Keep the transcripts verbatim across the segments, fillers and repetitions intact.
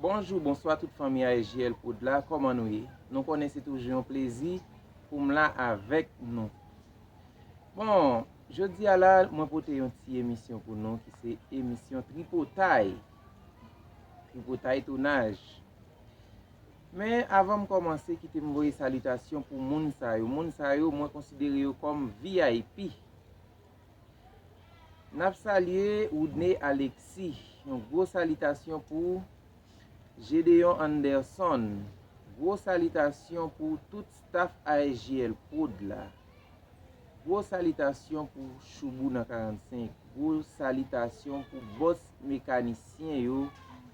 Bonjou, bonswa tout fanmi A S J L Prod la, kòman nou ye? Nou konnen se toujou yon plezi pou m la avèk nou. Bon, jodi a la, mwen pote yon ti emisyon pou nou ki se emisyon tripotay. Tripotay tounaj. Men avan m kòmanse, kite m voye salitasyon pou moun sa yo. Moun sa yo, mwen konsidere yo kòm V I P. N ap salye Woodney Alexis. Yon gwo salitasyon pou Gedeon Anderson. Gwo salitasyon pou tout staff A S J L Prod la. Gwo salitasyon pou Choubou nan karannsenk. Gwo salitasyon pou bòs mekanisyen yo.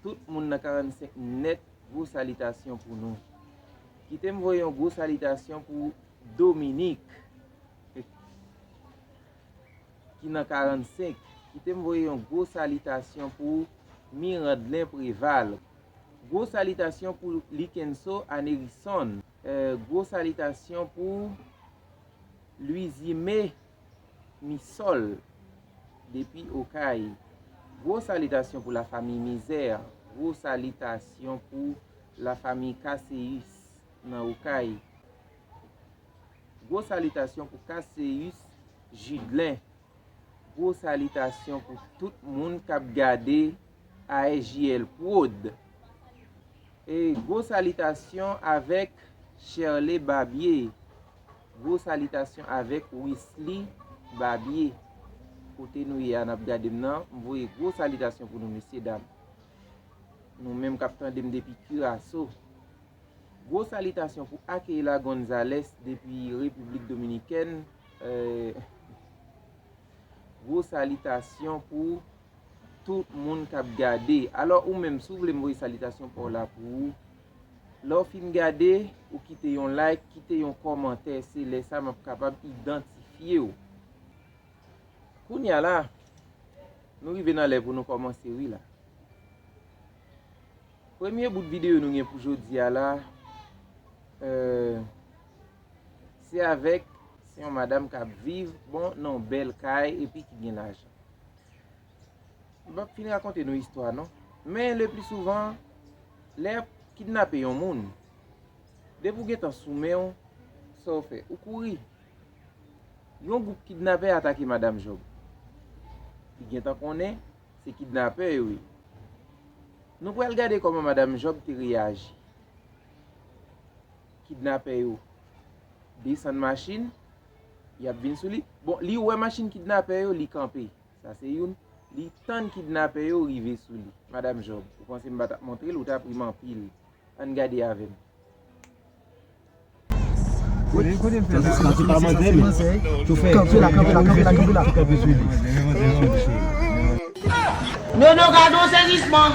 Tout moun nan karannsenk nèt, gwo salitasyon pou nou. Kite m voye yon gwo salitasyon pou Dominique, ki nan karannsenk. Kite m voye yon gwo salitasyon pou Mirandlen Preval. Gwo salitasyon pou Likenso Anerison. Eh, gwo salitasyon pou Luizime Misol depi Okay. Gwo salitasyon pou lafanmi Mizè. Gwo salitasyon pou lafanmi Kaseyis nan Okay. Gwo salitasyon pou Kaseyis Jidlen. Gwo salitasyon pou tout moun k ap gade A S J L Prod. E gwo salitasyon avèk Sherley Babie. Gwo salitasyon avèk Wesley Babie. Kote nou ye a, n ap gade m nan, m voye gwo salitasyon pou nou, mesye dam. Nou menm k ap tande m depi Kiraso. Gwo salitasyon pou Akeila Gonzalez depi Repiblik Dominikèn. Eh, gwo salitasyon pou tout moun k ap gade. Alò, ou menm, si w vle m voye salitasyon pa w la pou ou, lè w fin gade, ou kite yon like, kite yon kòmantè, se lè sa m ap kapab idantifye w. Kounye a la, nou rive nan lè pou nou kòmanse, wi la. Premye bout videyo nou gen pou jodi a la, eh, se avèk, se yon madanm k ap viv, bon, nan yon bèl kay epi ki gen lajan. M p ap fin rakonte nou istwa non. Men le pli souvan, lè y ap kidnape yon moun, depi w gentan sou men w, sa w fè? Ou kouri. Yon gwoup kidnapè atake madanm Jòb. Li gentan konnen se kidnapè yo ye. Nou pral gade kòman madanm Jòb te reyaji. Kidnapè yo desann machin, y ap vin sou li. Bon, li wè machin kidnapè yo, li kanpe. Sa se youn. Li tann kidnapè yo rive sou li. Madanm Jòb, ou panse m pa t ap montre l, ou t ap ri m anpil. Ann gade avè m. Kanpe la, kanpe la, kanpe la, kanpe la, kanpe la. Nono, gade yon sezisman.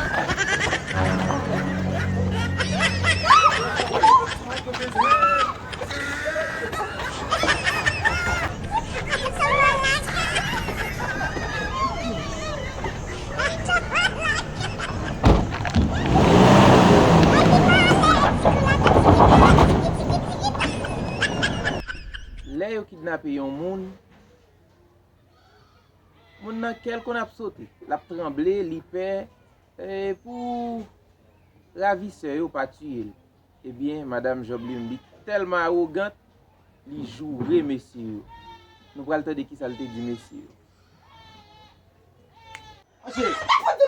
Lè yo kidnape yon moun, moun nan kè l konn ap sote, l ap tranble, li pè, e pou ravisè yo pa tiye l. Ebyen, madanm Jòb li menm, li tèlman awogant, li joure mesye yo. Nou pral tande kisa l te di mesye yo. Mache!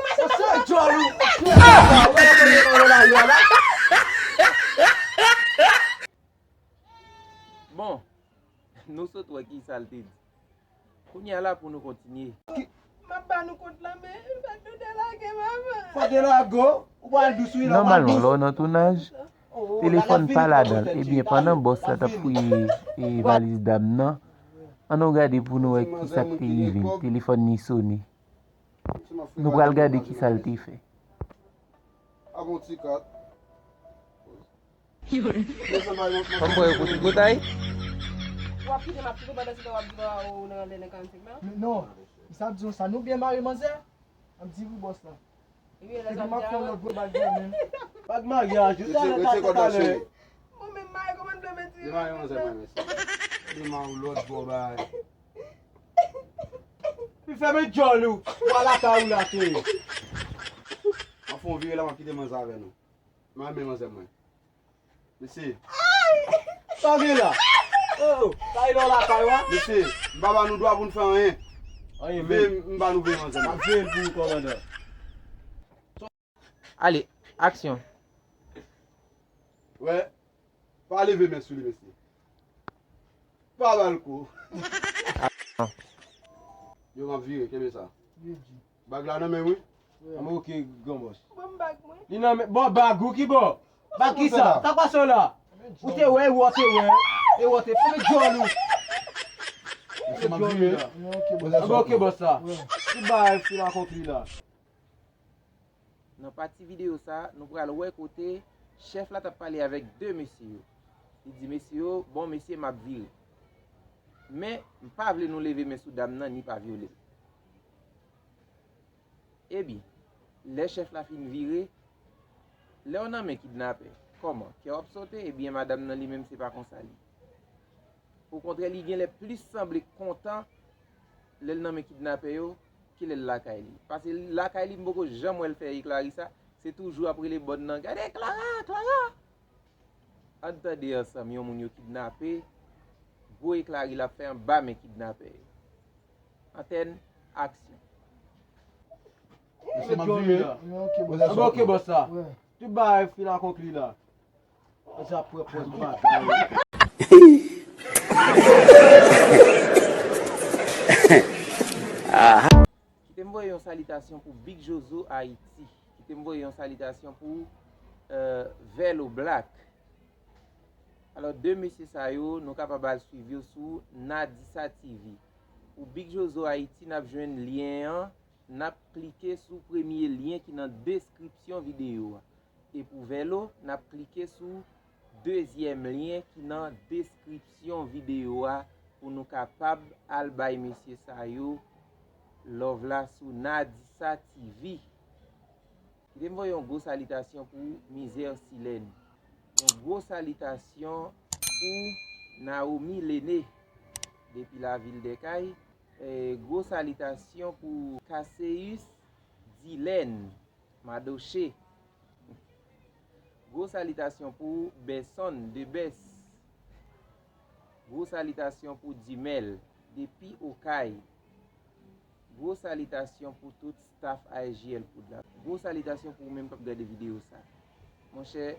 Mache, djòl ou! Bon, nou sot wè kisa l te di. Kounye a la pou nou kontinye. M ap ba nou kont lan, men fòk nou delage, mama. Fòk delage, ou pral dous wi la, ou pral dous. Nòmalman, lè w nan tounaj, telefòn pa ladan l. Ebyen, pandan bòs la t ap fouye, e, valiz dam nan, ann nou gade pou nou wè kisa k te rive l. Telefòn li sone. Nou pral gade kisa l te fè. Ap yon ti kat. Fò m pran yon kout botay. W ap kite m ap kite pandan se tan w ap di w nan lè nan karannsenk nan? Non, sa ap di w sa, nou byen mare manzè? Ap di wi bòs la. Epi m ap fè yon lòt gwo bag nan men. Bag maryaj, ou ta nan kòd la, cheri. Mwen menm mare kòman m vle mete. Li mare manzè mwen, mèsi. Li mare yon lòt bò bay. Li fèmen djòl ou. Ou al lakay ou la, cheri. M ap Fè yon vire la, m ap kite manzè avè nou. M ap renmen manzè mwen. Mesye. Sa w gen la? Oh, sa e nan lakay w a? Mesye, m pa ba nou dwa pou n fè anyen. Anyen, veye, men m ba nou veye manzè mwen. M ap veye l pou ou, kòmandan. Ale, aksyon. Wè, pa leve men sou li, mesye. Pa ba l kou. Yo, m ap vire, kenbe sa. Bag la nan men wi. Anben, oke, gran bòs. Ban m bag mwen. Li nan men, bon, bag ou ki bò? Bag ki sa? Sa pase w la? Ou te wè, e wè, te wè. E wè, te fè djòl ou. Mesye, m ap vire. Anben, oke, bòs la. Tout bagay fin akonpli la. Nan pati videyo sa, nou pral wè kote chèf la t ap pale avèk de mesye yo. Li di mesye yo, bon, mesye, m ap vire. Men, m pa vle nou leve men sou dam nan ni pa vyole l. Ebyen, lè chèf la fin vire, lè w nan men kidnapè, kòman? Kè w ap sote? Ebyen, madanm nan li menm, se pa konsa li ye. Okontrè, li genlè plis sanble kontan lè l nan men kidnapè yo ke lè l lakay li. Paske lakay li, m poko janm wè l fè e Clarissa, se toujou ap rele bòn nan, gade Clara, Clara! Ann tande ansanm yon moun yo kidnape, gwo e Clari l ap fè anba men kidnapè yo. Antèn, aksyon. Mesye, m ap vire. Anben, oke, bòs la. Tout bagay fin akonpli la. Sa pran pòz bagay. Kite m voye yon salitasyon pou Big Jozo Ayiti. Kite m voye yon salitasyon pou, euh, Velo Black. Alò, de mesye sa yo, nou kapab al swiv yo sou Nadisa T V. Pou Big Jozo Ayiti, n ap jwenn lyen an, n ap klike sou premye lyen ki nan deskripsyon videyo a. E pou Velo, n ap klike sou dezyèm lyen ki nan deskripsyon videyo a pou nou kapab al bay mesye sa yo love la sou Nadisa T V. Kite m voye yon gwo salitasyon pou Mizè Silèn. Yon gwo salitasyon pou Naomi Lene depi lavil Dèkay. E, gwo salitasyon pou Caseus Dilèn Madoche. Gwo salitasyon pou Bèsonn Debès. Gwo salitasyon pou Dimèl depi Okay. Gwo salitasyon pou tout staff A S J L Prod la. Gwo salitasyon pou ou menm k ap gade videyo sa. Monchè,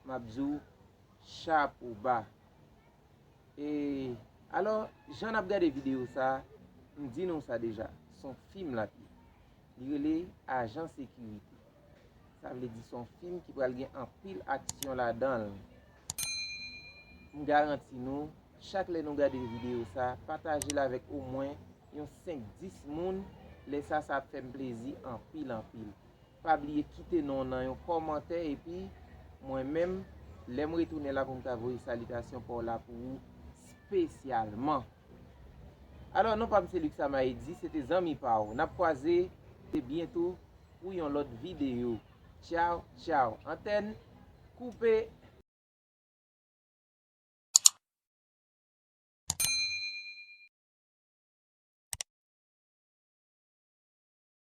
m ap di w chapo ba. E, alò, jan n ap gade videyo sa, m di nou sa deja, s on fim l ap ye. Li rele Ajan Sekirite. Sa vle di s on fim ki pral gen anpil aksyon ladan l. M garanti nou, chak lè nou gade videyo sa, pataje l avèk omwen yon senk dis moun, lè sa, sa ap fè m plezi anpil, anpil. Pa bliye kite non w nan yon kòmantè, epi mwen menm, lè m retounen la pou m ka voye salitasyon pa w la pou ou espesyalman. Alò, non pa m se Luxama Eddy, se te zanmi pa w. N ap kwaze byento pou yon lòt videyo. Tchaw, tchaw. Antèn koupe.